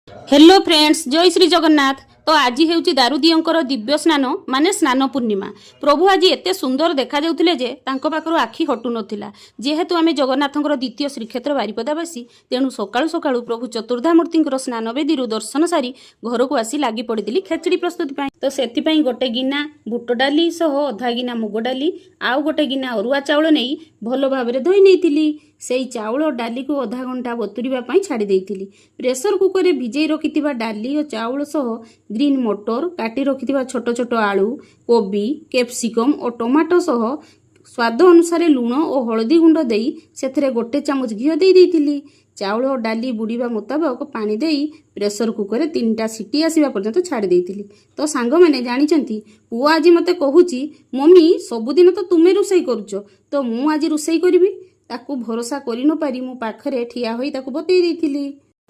Hello friends, ଜୟ ଶ୍ରୀ ଜଗନ୍ନାଥ। ତ ଆଜି ହେଉଛି ଦାରୁଦିଅଙ୍କର ଦିବ୍ୟ ସ୍ନାନ, ମାନେ ସ୍ନାନ ପୂର୍ଣ୍ଣିମା। ପ୍ରଭୁ ଆଜି ଏତେ ସୁନ୍ଦର ଦେଖାଯାଉଥିଲେ ଯେ ତାଙ୍କ ପାଖରୁ ଆଖି ହଟୁନଥିଲା। ଯେହେତୁ ଆମେ ଜଗନ୍ନାଥଙ୍କର ଦ୍ୱିତୀୟ ଶ୍ରୀକ୍ଷେତ୍ର ବାରିପଦାବାସୀ, ତେଣୁ ସକାଳୁ ସକାଳୁ ପ୍ରଭୁ ଚତୁର୍ଦ୍ଧାମୂର୍ତ୍ତିଙ୍କର ସ୍ନାନବେଦୀରୁ ଦର୍ଶନ ସାରି ଘରକୁ ଆସି ଲାଗି ପଡ଼ିଥିଲି ଖେଚଡ଼ି ପ୍ରସ୍ତୁତି ପାଇଁ। ତ ସେଥିପାଇଁ ଗୋଟେ ଗିନା ବୁଟ ଡାଲି ସହ ଅଧା ଗିନା ମୁଗ ଡାଲି ଆଉ ଗୋଟେ ଗିନା ଅରୁଆ ଚାଉଳ ନେଇ ଭଲ ଭାବରେ ଧୋଇ ନେଇଥିଲି। ସେଇ ଚାଉଳ ଡାଲିକୁ ଅଧା ଘଣ୍ଟା ବତୁରିବା ପାଇଁ ଛାଡ଼ି ଦେଇଥିଲି। ପ୍ରେସର କୁକରରେ ଭିଜେଇ ରଖିଥିବା ଡାଲି ଓ ଚାଉଳ ସହ ଗ୍ରୀନ୍ ମଟର, କାଟି ରଖିଥିବା ଛୋଟ ଛୋଟ ଆଳୁ, କୋବି, କ୍ୟାପ୍ସିକମ୍ ଓ ଟମାଟୋ ସହ ସ୍ୱାଦ ଅନୁସାରେ ଲୁଣ ଓ ହଳଦୀ ଗୁଣ୍ଡ ଦେଇ ସେଥିରେ ଗୋଟେ ଚାମଚ ଘିଅ ଦେଇ ଦେଇଥିଲି। ଚାଉଳ ଓ ଡାଲି ବୁଡ଼ିବା ମୁତାବକ ପାଣି ଦେଇ ପ୍ରେସର କୁକରରେ ତିନିଟା ସିଟି ଆସିବା ପର୍ଯ୍ୟନ୍ତ ଛାଡ଼ି ଦେଇଥିଲି। ତ ସାଙ୍ଗମାନେ, ଜାଣିଛନ୍ତି, ପୁଅ ଆଜି ମୋତେ କହୁଛି, "ମମି, ସବୁଦିନ ତ ତୁମେ ରୋଷେଇ କରୁଛ, ତ ମୁଁ ଆଜି ରୋଷେଇ କରିବି।" ତାକୁ ଭରସା କରି ନପାରି ମୁଁ ପାଖରେ ଠିଆ ହୋଇ ତାକୁ ବତେଇ ଦେଇଥିଲି।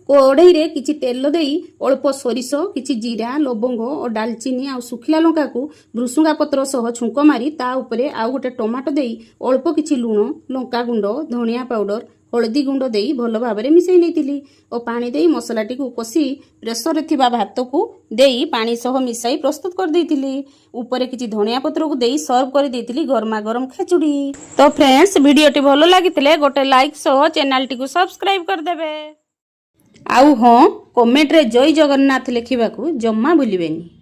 କଢ଼େଇରେ କିଛି ତେଲ ଦେଇ ଅଳ୍ପ ସୋରିଷ, କିଛି ଜିରା, ଲବଙ୍ଗ ଓ ଡାଲଚିନି ଆଉ ଶୁଖିଲା ଲଙ୍କାକୁ ଭୃସୁଙ୍ଗା ପତ୍ର ସହ ଛୁଙ୍କ ମାରି ତା ଉପରେ ଆଉ ଗୋଟେ ଟମାଟୋ ଦେଇ ଅଳ୍ପ କିଛି ଲୁଣ, ଲଙ୍କା ଗୁଣ୍ଡ, ଧନିଆ ପାଉଡର, ହଳଦୀ ଗୁଣ୍ଡ ଦେଇ ଭଲ ଭାବରେ ମିଶାଇ ନେଇଥିଲି ଓ ପାଣି ଦେଇ ମସଲାଟିକୁ କଷି ପ୍ରେସରରେ ଥିବା ଭାତକୁ ଦେଇ ପାଣି ସହ ମିଶାଇ ପ୍ରସ୍ତୁତ କରିଦେଇଥିଲି। ଉପରେ କିଛି ଧନିଆ ପତ୍ରକୁ ଦେଇ ସର୍ଭ କରିଦେଇଥିଲି ଗରମା ଗରମ ଖେଚୁଡ଼ି। ତ ଫ୍ରେଣ୍ଡସ୍, ଭିଡ଼ିଓଟି ଭଲ ଲାଗିଥିଲେ ଗୋଟେ ଲାଇକ୍ ସହ ଚ୍ୟାନେଲଟିକୁ ସବସ୍କ୍ରାଇବ୍ କରିଦେବେ। ଆଉ ହଁ, କମେଣ୍ଟରେ ଜୟ ଜଗନ୍ନାଥ ଲେଖିବାକୁ ଜମା ଭୁଲିବେନି।